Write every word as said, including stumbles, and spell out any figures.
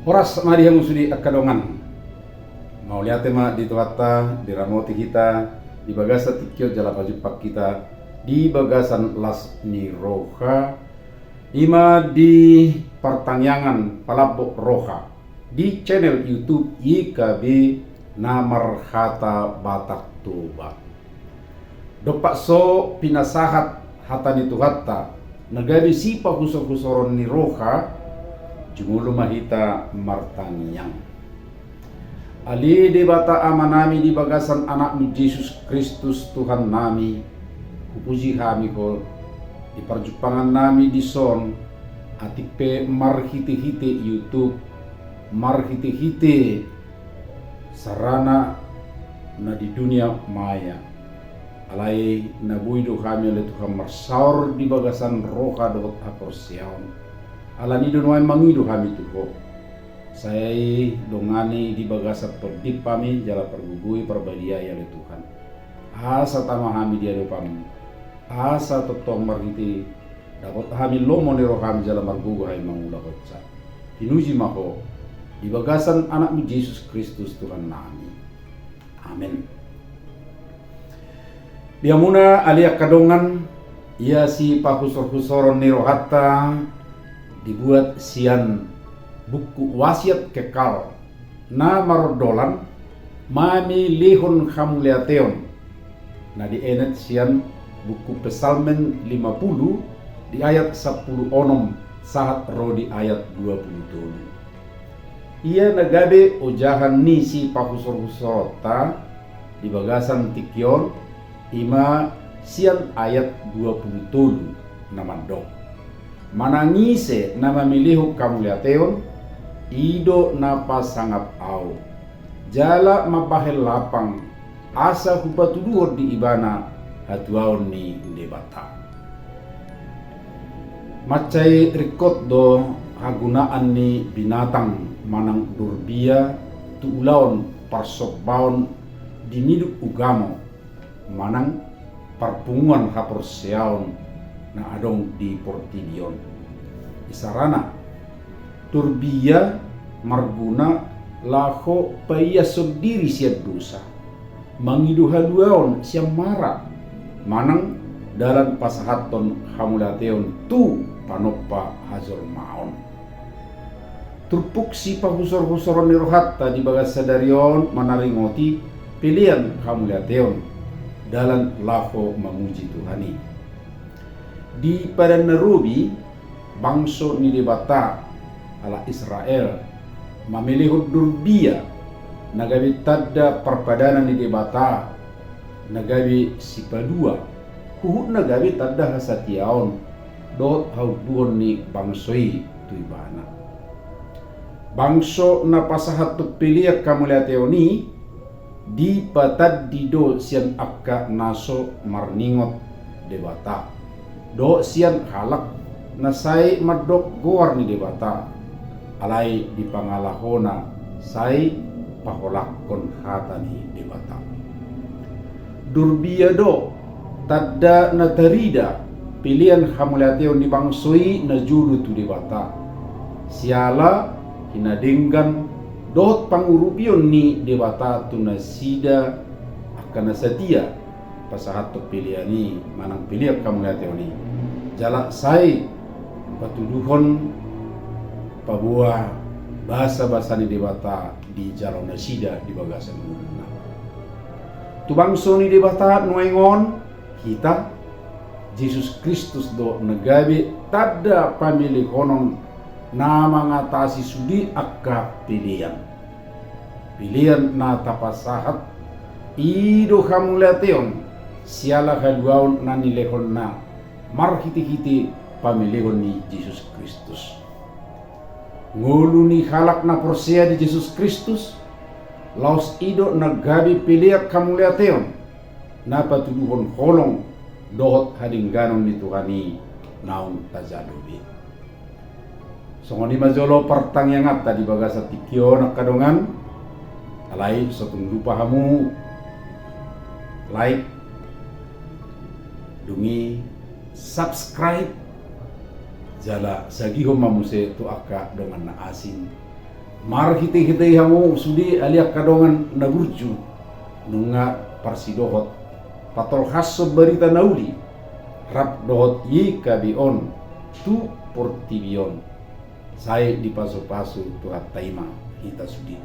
Horas ma di hamu sude angka dongan. Mauliate ma di Tuhanta, diramoti hita di bagasan tingki on jala pajumpang hita di bagasan las ni roha, i ma di partangiangan Palambok Roha di channel YouTube Y K B na marhata Batak Toba. Dompak so pinasahat hata ni Tuhanta na gabe sipahusorhusoron ni roha, jumolo ma hita martangiang. Ale Debata Amanami, di bagasan Anakmu Jesus Kristus Tuhannami, hupuji hami Ho di parjumpangannami dison, atik pe marhitehite YouTube, marhitehite sarana na di dunia maya. Alai na boi do hami, ale Tuhan, marsaor di bagasan roha dohot haporseaon. Alani do nuaeng mangido hami tu Ho. Sai dongani di bagasan tondim hami jala pargogoi, parbadiai, ale Tuhan. Asa tama hami di adopanMu. Asa tongtong marhite dapot hami lomo ni rohaM jala margogo hami mangulahonsa. Pinuji ma Ho di bagasan Anakmu Jesus Kristus Tuhannami. Amen. Di hamuna ale angka dongan, ia sipahusorhusoron ni rohanta dibuat sian buku Wasiat Kekal na marondolan mamelehon hamuliateon, na dienet sian buku Psalmen lima pulu di ayat sampulu onom sahat ro di ayat dua pulu tolu. Ia na gabe ojahan ni sipahusorhusoronta di bagasan tingki on, i ma sian ayat dua pulu tolu na mandok: Manang ise na mamelehon hamuliateon, i do na pasangap Ahu, jala mambahen lapang, asa hupatuduhon di ibana hatuaon ni Debata. Mansai ringkot do hagunaan ni binatang manang durbia tu ulaon parsombaon di nidung ugamo manang parpunguan haporseaon na adong di portibi on. Isarana, durbia marguna laho paiashon diri sian dosa, mangido haluaon sian mara, manang dalan pasahathon hamuliateon tu panompa hajolmaon. Turpuk sipahusorhusoron ni rohanta di bagas sadari on manaringoti pelean hamuliateon, dalan laho mamuji Tuhan i. Di Padan na Robi, bangso ni Debata, halak Israel, mamelehon durbia na gabe tanda parpadanan ni Debata, na gabe sipalua, huhut na gabe tanda hasatiaon dohot haunduhon ni bangso i tu ibana. Bangso na pasahathon pelean hamuliateon i dipatandi do sian angka na so marningot Debata dohot sian halak na sai mandok goar ni Debata, alai di pangalahona sai paholangkon hata ni Debata. Durbia do tanda na tarida pelean hamuliateon ni bangso i na jolo tu Debata, siala hinadenggan dohot pangurupion ni Debata tu nasida angka na satia pasahathon pelean i manang pelean hamuliateon i, jala sai patuduhon paboa basabasa ni Debata di jalo nasida di bagasan ngoluna. Tu bangso ni Debata nuaeng on hita, Jesus Kristus do na gabe tanda pamelehonon na mangatasi sude angka pelean. Pelean na tapasahat i do hamuliateon siala haluaon na nilehonna marhitehite pamelehon ni Jesus Kristus. Ngolu ni halak na porsea di Jesus Kristus, laos i do na gabe pelean hamuliateon na patuduhon holong dohot hadengganon ni Tuhan i naung tajalo be. Songon i ma jolo partangianganta di bagasan tingki on angka dongan. Alai so tung lupa hamu like, dung i subscribe, jala sagihon ma muse tu angka dongan na asing. Marhitehite hamu sude ale angka dongan na burju, nunga parsidohot patolhashon barita na uli rap dohot Y K B on tu portibi on. Sai dipasupasu Tuhanta i ma hita sude.